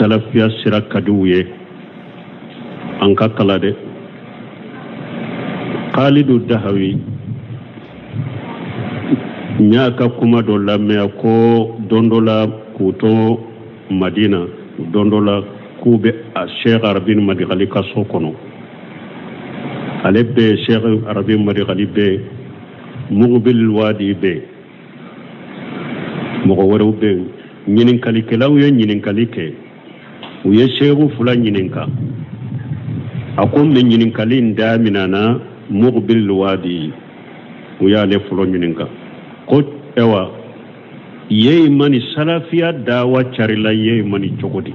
Salafiya sira ka di u ye, an ka kala dɛ. Khalidu Dahawi, n y'a ka kuma dɔ lamɛn ko don dɔ la k'u to Madina, don dɔ la k'u bɛ a Sheikh Arabi Madigali ka so kɔnɔ. Ale bɛ Sheikh Arabi Madigali, bɛ Mugubil Wadi, bɛ mɔgɔ wɛrɛw bɛ yen. Ɲininkalikɛlaw ye ɲininkali kɛ, u ye sehu fila ɲininka. A ko mɛ ɲininkali in daminɛna Mugubil Wadi, u y'ale fɔlɔ ɲininka ko ayiwa, Yemani salafiya dawa carila Yemani cogo di?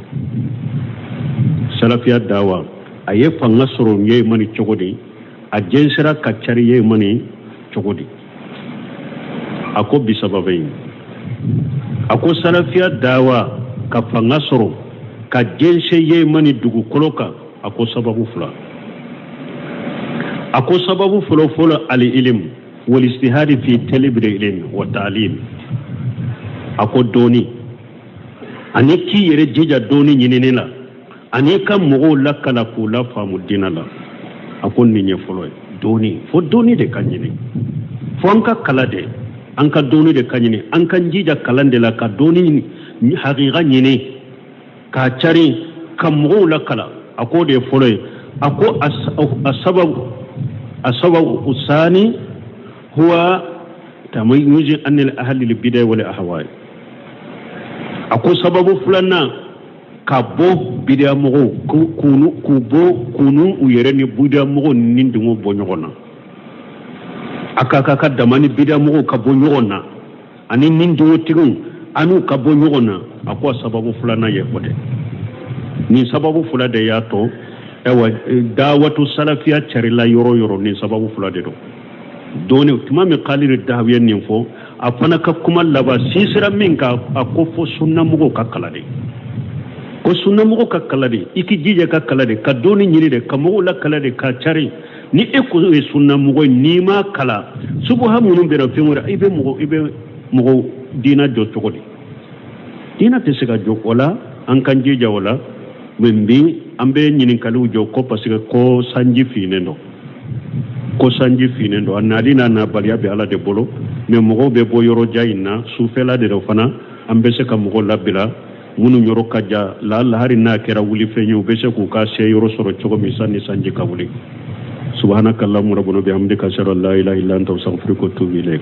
Salafiya dawa a ye fanga sɔrɔ Yemani cogo di? A jɛnsɛra ka cari Yemani cogo di? A ko bi sababu ye, a ko salafiya dawa ka fanga sɔrɔ ka jɛnsɛn Yemani dugukolo kan, a ko sababu fila. A ko sababu fɔlɔ fɔlɔ, ali ilimu walistihadi fi talibili ilimi wa taalim. A ko dɔɔni ani k'i yɛrɛ jija dɔɔni ɲinini la ani ka mɔgɔw lakala k'u lafaamu diinɛ la. A ko nin ye fɔlɔ ye. Dɔɔni, fo dɔɔni de ka ɲini, fo an ka kala de, an ka dɔɔni de ka ɲini, an ka jija kalan de la ka dɔɔni hakika ɲini k'a cari ka mɔgɔw lakala. A k'o de ye fɔlɔ ye. A ko a sababu, a sababu sani huwa tamayuzi anil ahli bidai wal ahwai. A ko sababu filanan, ka bɔ bidiya mɔgɔw k'u bɔ k'u u yɛrɛ ni bidiya mɔgɔw ni dungɔ bɔ ɲɔgɔn na. A ka dama ni bidiya mɔgɔw ka bɔ ɲɔgɔn na ani ni dungɔtigiw an'u ka bɔ ɲɔgɔn na. A ko a sababu filanan ye o de. Nin sababu fila de y'a to ayiwa dawatu salafiya carila yɔrɔ yɔrɔ. Nin sababu fila de don. Dɔɔni tuma min Khalid Dahawi ye nin fɔ, a fana ka kuma laban sinsira min kan, a ko fo sunnamɔgɔw ka kala de, ko sunnamɔgɔw ka kala de, i k'i jija ka kala de, ka dɔɔni ɲini de, ka mɔgɔw lakala de, ka cari. Ni e ko ye sunnamɔgɔ ye, n'i ma kala subuha minnu bɛna fɛn wɛrɛ, i bɛ mɔgɔ diina jɔ cogo di? Diina tɛ se ka jɔ o la. An k'an jija o la. Mɛ bi an bɛ ɲininkaliw jɔ ko parce que ko sanji finnen don, ko sanji finnen don. A nali n'a nabaliya bɛ Ala de bolo. Mɛ mɔgɔw bɛ bɔ yɔrɔ jan in na, sufɛla de don fana. An bɛ se ka mɔgɔw labila minnu yɔrɔ ka jan la lahari, n'a kɛra wulifɛn ye, u bɛ se k'u ka se yɔrɔ sɔrɔ cogo min sanni sanji ka wuli. Subhanaka allahumma rabbana bihamdika, ashhadu an la ilaha illa anta, astaghfiruka wa atubu ilayk.